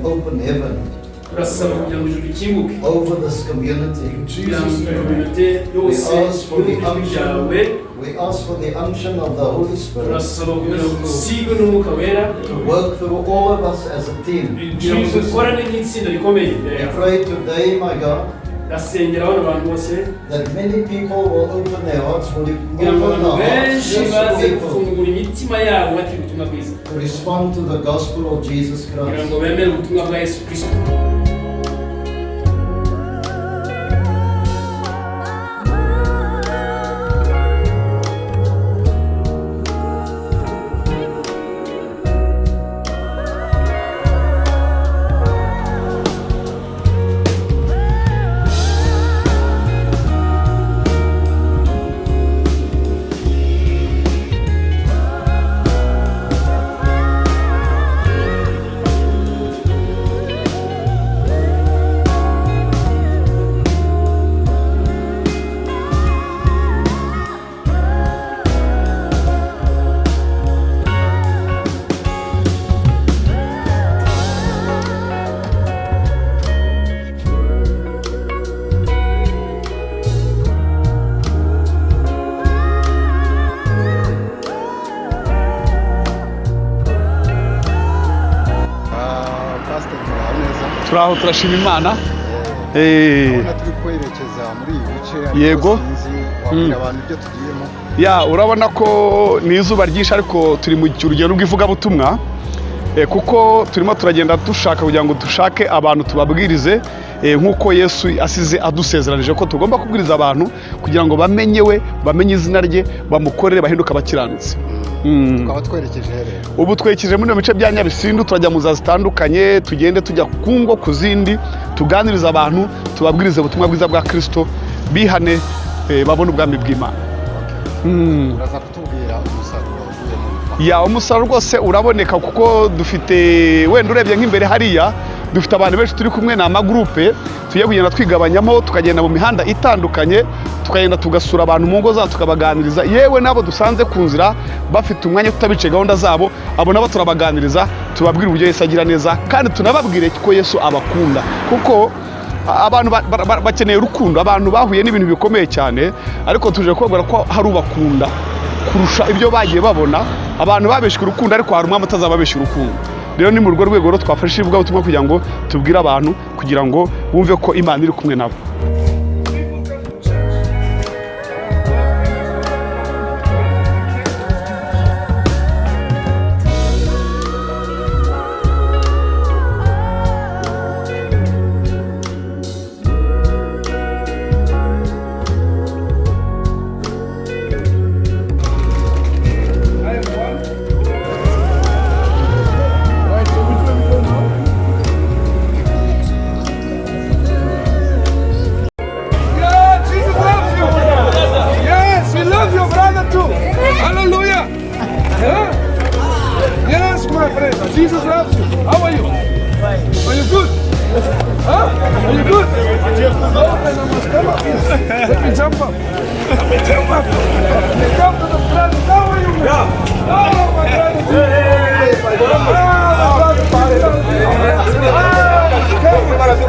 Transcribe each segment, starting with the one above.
an open heaven Turasaba kugira ngo ijuru rikinguke over this community. Kugira ngo communauté We yose ask for the yumve ijwi ryawe. unction. We ask for the unction of the Holy Spirit Turasaba kugira ngo dusigwe n'umwuka wera to work through all of us as a team. Kugira ngo dukorane nk'itsinda rikomeye imbere We yawe. pray today, my God, Ndasengera bano bantu bose that many people will open their hearts, will kugira ngo open abantu the hearts benshi of baze people gufungura imitima yabo bakira ubutumwa bwiza to respond to the gospel of Jesus kugira Christ. Ngo bemere ubutumwa bwa Yesu Kristo. Pastor, muraho neza? Turaho, turashima Imana. Urabona turi kwerekeza muri ibi bice ariko Yego. sinzi wabwira abantu ibyo tugiyemo. Ya, urabona ko ni izuba ryinshi ariko turi mu rugendo rw'ivugabutumwa, kuko turimo turagenda dushaka kugira ngo dushake abantu tubabwirize, nk'uko Yesu asize adusezeranije ko tugomba kubwiriza abantu kugira ngo bamenye we, bamenye izina rye, bamukorere, bahinduke abakiranutsi. Tukaba twerekeje rero Ubu twerekeje muri bice bya Nyabisindu, turajya mu nzira zitandukanye, tugende tujya ku ngo ku zindi, tuganiriza abantu, tubabwirize ubutumwa bwiza bwa Kristo, bihane, babone ubwami bw'Imana. Uraza kutubwira umusaruro wavuyemo? Ya, umusaruro rwose uraboneka kuko dufite, wenda urebye nk'imbere hariya, dufite abantu benshi turi kumwe, ni amagurupe tugiye kugenda twigabanyamo, tukagenda mu mihanda itandukanye, tukagenda tugasura abantu mu ngo zabo, tukabaganiriza, yewe n'abo dusanze ku nzira bafite umwanya tutabice gahunda zabo, abo nabo turabaganiriza, tubabwire uburyo Yesu agira neza kandi tunababwire ko Yesu abakunda kuko abantu bakeneye urukundo. Abantu bahuye n'ibintu bikomeye cyane ariko tuje kubabwira ko hari ubakunda kurusha ibyo bagiye babona. Abantu babeshywe urukundo ariko hari umwami utazababeshya urukundo. Rero ni muri urwo rwego rero twafashe ivugabutumwa kugira ngo tubwire abantu kugira ngo bumve ko Imana iri kumwe nabo. Right, so which way we go now? Yeah, Jesus loves you. Yes, he loves your brother too. Hallelujah. Huh? Yes, my friend. Jesus loves you. How are you? Are you good? Huh? Are you good? Oh, then I must come up here. Let me jump up. Let me jump up. Let me come to the brother. How are you, man? Oh, my brother. Ah, my brother.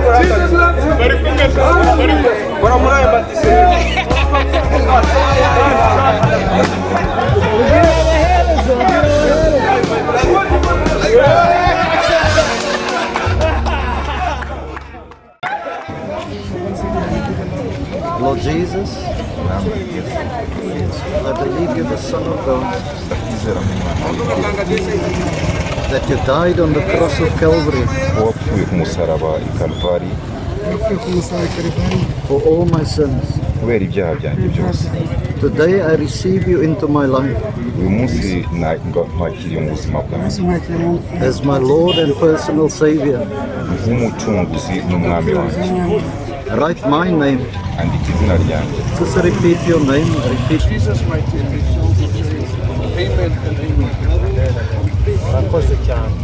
Ah, Jesus loves you. Hallelujah. Lord Jesus, I believe you're the Son of God, Ndakwizera mu Mwana w'Imana that you died on the cross of Calvary ko wapfuye ku musaraba i Kalvari for all my sins. Kubera ibyaha byanjye byose. Today I receive you into my life Uyu munsi nkwakiriye mu buzima bwanjye as my Lord and personal Savior. Nk'umucunguzi n'umwami wanjye. Write my name. Andika izina ryanjye. Just repeat your name. Repeat. Jesus mighty name. Amen and amen. Murakoze cyane.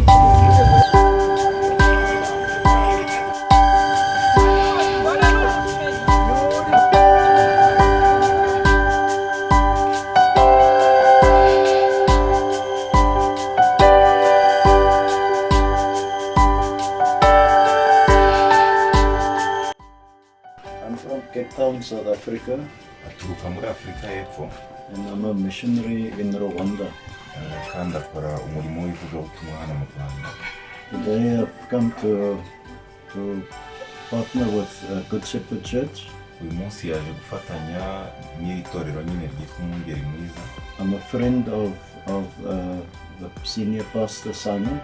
from Cape Town, South Africa, Aturuka muri Afurika y'Epfo and I'm a missionary in Rwanda. Kandi akora umurimo w'ivugabutumwa hano mu Rwanda. Today I've come to partner with Good Shepherd Church. Uyu munsi yaje gufatanya n'iri torero nyine ryitwa Umwungeri Mwiza. I'm a friend of the senior pastor Simon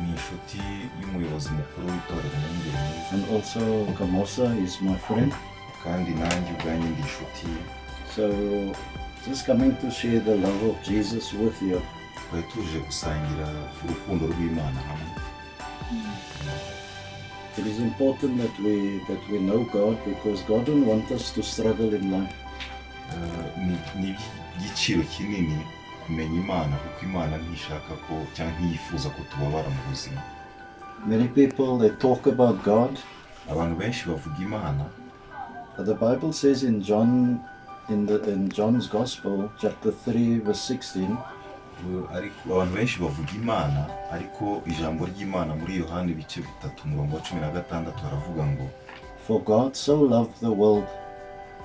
Ni inshuti y'umuyobozi mukuru w'itorero Umwungeri Mwiza and also Kamosa is my friend. Kandi nanjye ubwanjye ndi inshuti ye. So just coming to share the love of Jesus with you. Twari tuje gusangira urukundo rw'Imana hamwe. It is important that we know God because God don't want us to struggle in life. Ni iby'igiciro kinini kumenya Imana kuko Imana ntishaka ko cyangwa ntiyifuza ko tubabara mu buzima. Many people, they talk about God, Abantu benshi bavuga Imana, but the Bible says in John in John's Gospel, chapter 3, verse 16, ariko abantu benshi bavuga Imana ariko ijambo ry'Imana muri Yohani ibice 3 umurongo wa 16 haravuga ngo "For God so loved the world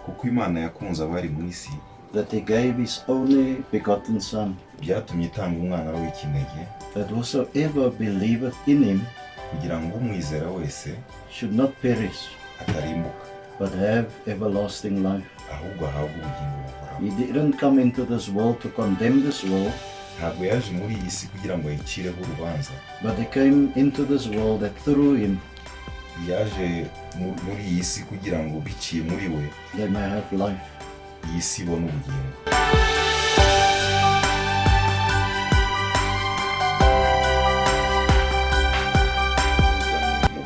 kuko Imana yakunze abari mu isi that he gave his only begotten Son, byatumye itanga umwana we w'ikinege that whosoever believeth in him kugira ngo umwizera wese should not perish, atarimbuka but have everlasting life." ahubwo ahabwe ubugingo buhoraho. He didn't come into this world to condemn this world, Ntabwo yaje muri iyi si kugira ngo ayicireho urubanza, but he came into this world that through him yaje muri iyi si kugira ngo biciye muri we they may have life. Iyi si ibone ubugingo.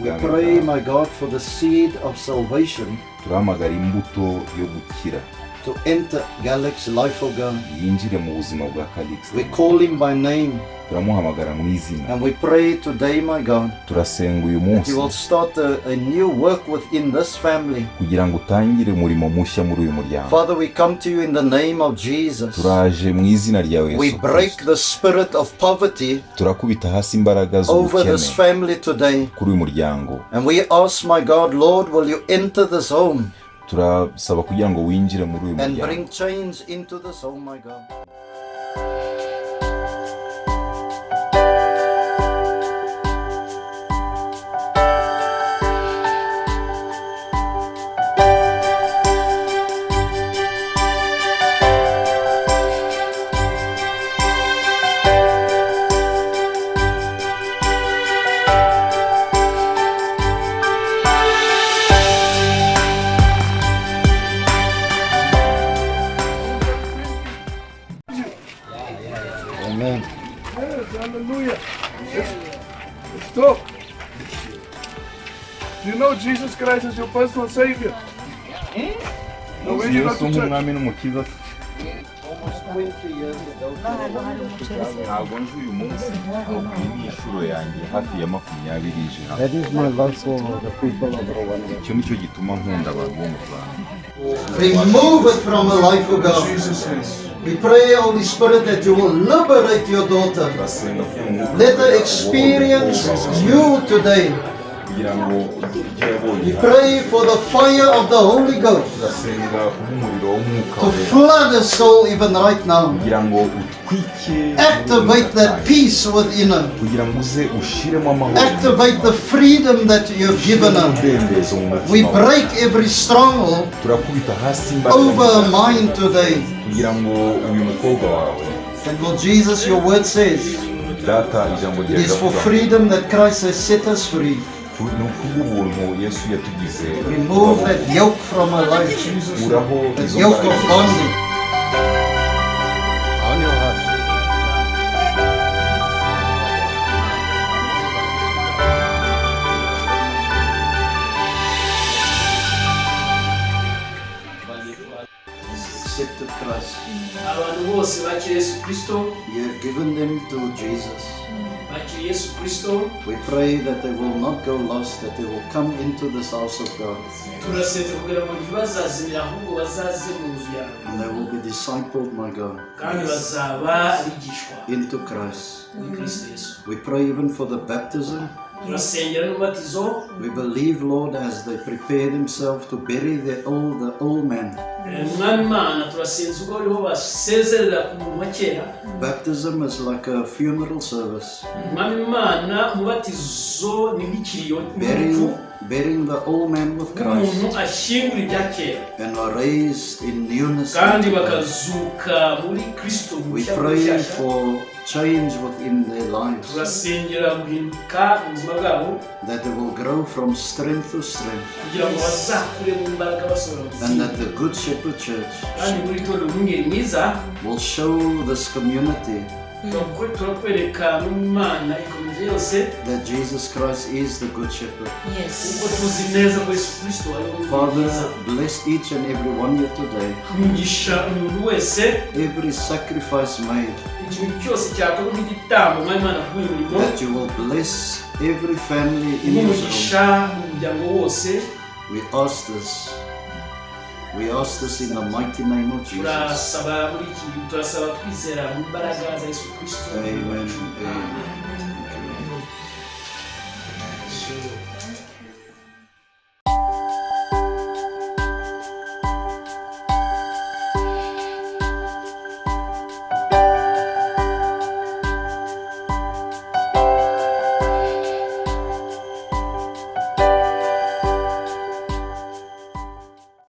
We pray, my God, for the seed of salvation Turahamagara imbuto yo gukira to enter Calixte's life, O God. Yinjire mu buzima bwa Calixte. We call him by name Turamuhamagara mu izina and we pray today, my God, turasenga uyu that munsi you will start a new work within this family. Kugira ngo utangire umurimo mushya muri uyu muryango. Father, we come to you in the name of Jesus. Turaje mu izina ryawe We Yesu break Kristo. the spirit of poverty Turakubita hasi imbaraga over this z'ubukene family today. Kuri uyu muryango. And we ask, my God, Lord, will you enter this home Turasaba kugira ngo winjire muri uyu and muryango bring change into this home, my God. Amen. Yes, hallelujah. Let's talk. Do you know Jesus Christ as your personal Savior? No, when you got Yesu to church. nk'umwami n'umukiza. Almost 20 years ago. Ntabwo nje uyu munsi ahubwo iyi ni inshuro yanjye hafi ya 20 ije hano. That is my love for the people of Rwanda. Icyo nicyo gituma nkunda abantu bo mu Rwanda. Remove it from her life, O God. Jesus' name. We pray, Holy Spirit, that you will liberate your daughter. Turasenga ko umwuka Let her experience you today. Kugira ngo ibyo yabonye We pray for the fire of the Holy Ghost turasenga kubw'umuriro w'umwuka to wera flood her soul even right now. Kugira ngo utwike Activate that peace within her. Kugira ngo uze ushiremo amahoro Activate the freedom that you have given her. Umudendezo mu We mutima wawe. break every stronghold Turakubita hasi imbaraga over her mind today. Kugira ngo uyu mukobwa wawe And Lord Jesus, your word says, Data ijambo it ryawe is for riravuga ngo, freedom that Christ has set us free. Ni ukubw'ubuntu Yesu yatugize Remove that yoke from her life, Jesus. Kuraho That izo yoke of mbaraga bondage. On your heart. Accepted Christ. Abantu bose bakiriye Yesu Kristo You have given them to Jesus. Bakiriye Yesu Kristo. We pray that they will not go lost, that they will come into this house of God Turasenze kugira ngo ntibazazimire ahubwo bazaze mu nzu yawe and they will be discipled, my God, kandi bazaba abigishwa into Christ. Muri Kristo Yesu. We pray even for the baptism. Turasengera n'umubatizo. We believe, Lord, as they prepare themselves to bury the old man. Mwami Imana, turasenze ubwo bariho basezerera ku muntu wa kera. Baptism is like a funeral service, Mwami Imana, umubatizo ni nk'ikiriyo n'urupfu burying the old man with nk'umuntu Christ ashyingura ibya kera and are raised in newness. kandi bakazuka muri Kristo We bushya pray bushyashya. for change within their lives, Turasengera guhinduka mu buzima bwabo that they will grow from strength to strength, kugira ngo bazakure mu mbaraga basohora mu and zindi that the Good Shepherd Church kandi muri itorero umwungeri mwiza will show this community turakwereka n'Imana ikomeje yose that Jesus Christ is the Good Shepherd. kuko tuzi neza ko Yesu Kristo ari we mwungeri Father, mwiza. bless each and every one here today. Umugisha umuntu wese. Every sacrifice made, Ikintu cyose cyakorwa nk'igitambo, Mwami Imana, kuri uyu murimo, that you will bless every family in this room. umugisha mu muryango wose. We ask this. We ask this in the mighty name of Jesus. Turasaba muri iki turasaba twizera mu mbaraga za Yesu Kristo. Amen. Amen.